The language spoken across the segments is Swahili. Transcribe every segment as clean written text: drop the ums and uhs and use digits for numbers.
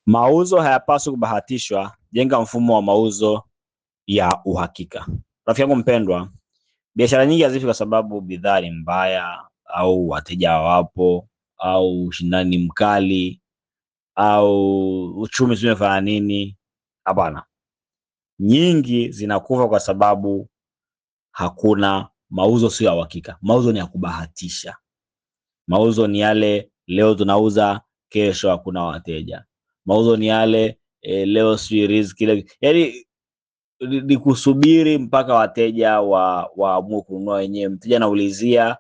Mauzo hayapaswi kubahatishwa. Jenga mfumo wa mauzo ya uhakika. Rafiki yangu mpendwa, biashara nyingi hazifi kwa sababu bidhaa ni mbaya au wateja hawapo au ushindani ni mkali au uchumi sijui umefanya nini. Hapana, nyingi zinakufa kwa sababu hakuna mauzo, sio ya uhakika. Mauzo ni ya kubahatisha. Mauzo ni yale leo tunauza, kesho hakuna wateja. Mauzo ni yale leo sijui riziki leo, yaani ni kusubiri mpaka wateja waamue kununua wenyewe. Mteja anaulizia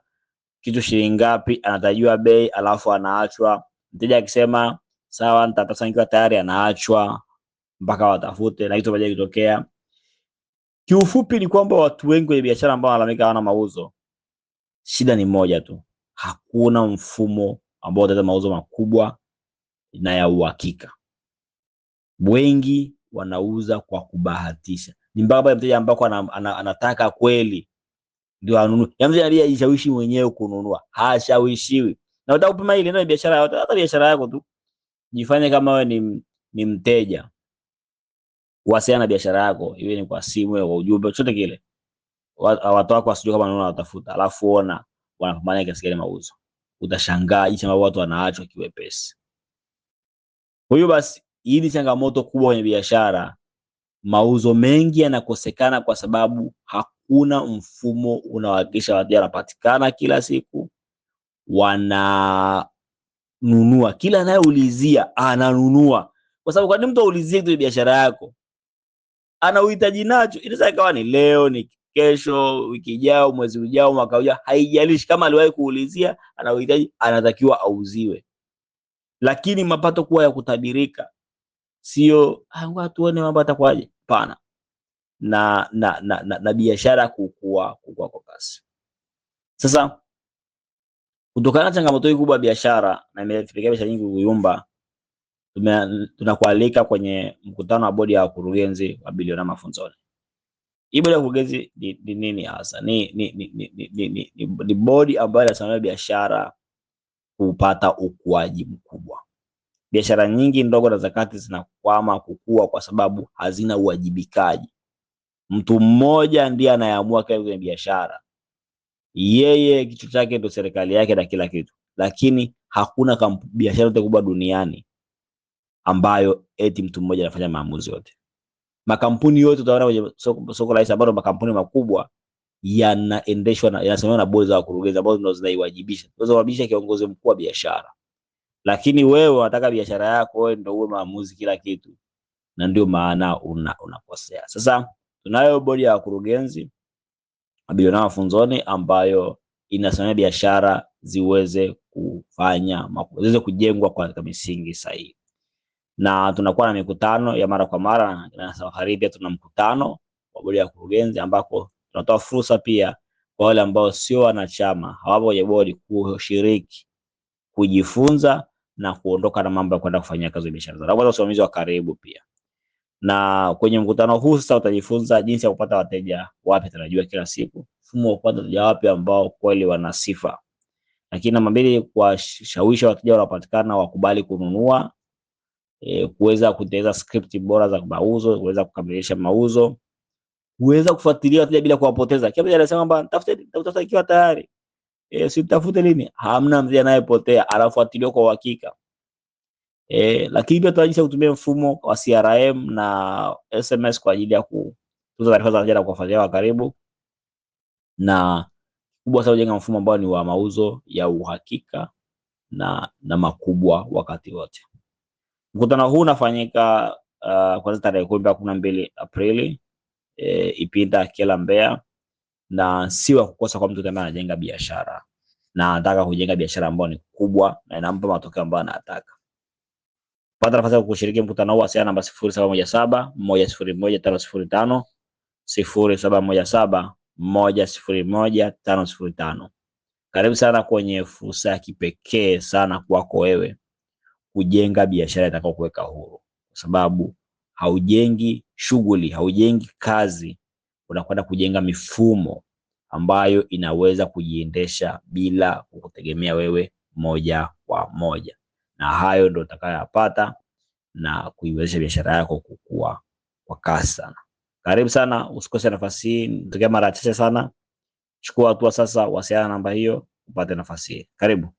kitu shilingi ngapi, anatajiwa bei, alafu anaachwa. Mteja akisema sawa, nitapata nikiwa tayari, anaachwa mpaka watafute na kitu baadaye kitokea. Kiufupi ni kwamba watu wengi kwenye biashara ambao wanalalamika hawana mauzo, shida ni moja tu, hakuna mfumo ambao utaleta mauzo makubwa na ya uhakika. Wengi wanauza kwa kubahatisha, ni mpaka pale mteja ambako anataka kweli ndio anunue. Yaani mteja anabidi ajishawishi mwenyewe kununua, hashawishiwi. Na unataka kupima hili ndio biashara yako, hata biashara yako tu, jifanye kama wewe ni mteja, wasiliana na biashara yako, iwe ni kwa simu au kwa ujumbe, chochote kile. Watu wako wasijue kama wanaona watafuta, alafu ona wanapambana kiasi gani mauzo. Utashangaa jinsi ambavyo watu wanaachwa kiwepesi. Kwa hiyo basi, hii ni changamoto kubwa kwenye biashara. Mauzo mengi yanakosekana kwa sababu hakuna mfumo unaohakikisha wateja wanapatikana kila siku, wananunua. Kila anayeulizia ananunua, kwa sababu kwa nini mtu aulizie kitu biashara yako? Ana uhitaji nacho. Inaweza ikawa ni leo, ni kesho, wiki ijao, mwezi ujao, mwaka ujao, haijalishi. Kama aliwahi kuulizia, ana uhitaji, anatakiwa auziwe. Lakini mapato kuwa ya kutabirika, sio ngoja tuone mambo yatakuwaje. Hapana. Na biashara kukua kwa kasi. Sasa kutokana na changamoto hii kubwa ya biashara na imepelekea biashara nyingi kuyumba, tunakualika kwenye mkutano wa bodi ya wakurugenzi wa Bilionea Mafunzoni. Hii bodi ya wakurugenzi ni nini hasa? Ni bodi ambayo inasimamia biashara kupata ukuaji mkubwa. Biashara nyingi ndogo na za kati zinakwama kukua kwa sababu hazina uwajibikaji. Mtu mmoja ndiye anayeamua kila kitu kwenye biashara, yeye kichwa chake ndio serikali yake na kila kitu, lakini hakuna biashara yote kubwa duniani ambayo eti mtu mmoja anafanya maamuzi yote. Makampuni yote utaona kwenye soko la hisa ambayo makampuni makubwa yanaendeshwa na yanasimamiwa na bodi za wakurugenzi ambazo ndio zinaiwajibisha. Zinawajibisha kiongozi mkuu wa biashara. Lakini wewe unataka biashara yako wewe ndio uwe maamuzi kila kitu, na ndio maana unakosea. Sasa tunayo bodi ya wakurugenzi Bilionea Mafunzoni ambayo inasimamia biashara ziweze kufanya ziweze kujengwa kwa misingi sahihi. Na tunakuwa na mikutano ya mara kwa mara, na safari pia tuna mkutano wa bodi ya wakurugenzi ambako tunatoa fursa pia kwa wale ambao sio wanachama, hawapo kwenye bodi, kushiriki, kujifunza na kuondoka na mambo ya kwenda kufanyia kazi biashara zao. Na usimamizi wa karibu pia. Na kwenye mkutano huu sasa utajifunza jinsi ya kupata wateja wapya tarajiwa kila siku, mfumo wa kupata wateja wapya ambao kweli wana sifa. Lakini namba mbili, kuwashawishi wateja wanaopatikana wakubali kununua, kuweza kutengeneza script bora za mauzo, kuweza kukamilisha mauzo, kuweza kufuatilia wateja bila kuwapoteza. Kila mmoja anasema kwamba nitafuta ikiwa tayari. Si mtafute lini? Hamna mteja anayepotea, anafuatiliwa kwa uhakika. Lakini pia tunajisa kutumia mfumo wa CRM na SMS kwa ajili ya kutunza taarifa za wateja na kuwafuatilia kwa karibu, na kubwa sana kujenga mfumo ambao ni wa mauzo ya uhakika na makubwa wakati wote. Mkutano huu unafanyika kuanzia tarehe 10 mpaka 12 Aprili, Ipinda Kyela Mbeya, na si wa kukosa kwa mtu ambaye anajenga biashara na anataka kujenga biashara ambayo ni kubwa na inampa matokeo ambayo anataka. Pata nafasi ya kushiriki mkutano huu, wasiliana namba 0717 101 505, 0717 101 505. Karibu sana kwenye fursa ya kipekee sana kwako wewe kujenga biashara itakayokuweka huru, kwa sababu haujengi shughuli, haujengi kazi, unakwenda kujenga mifumo ambayo inaweza kujiendesha bila kukutegemea wewe moja kwa moja, na hayo ndio utakayoyapata na kuiwezesha biashara yako kukua kwa kasi sana. Karibu sana, usikose nafasi hii, nitokea mara chache sana. Chukua hatua sasa, wasiliana namba hiyo upate nafasi hii. Karibu.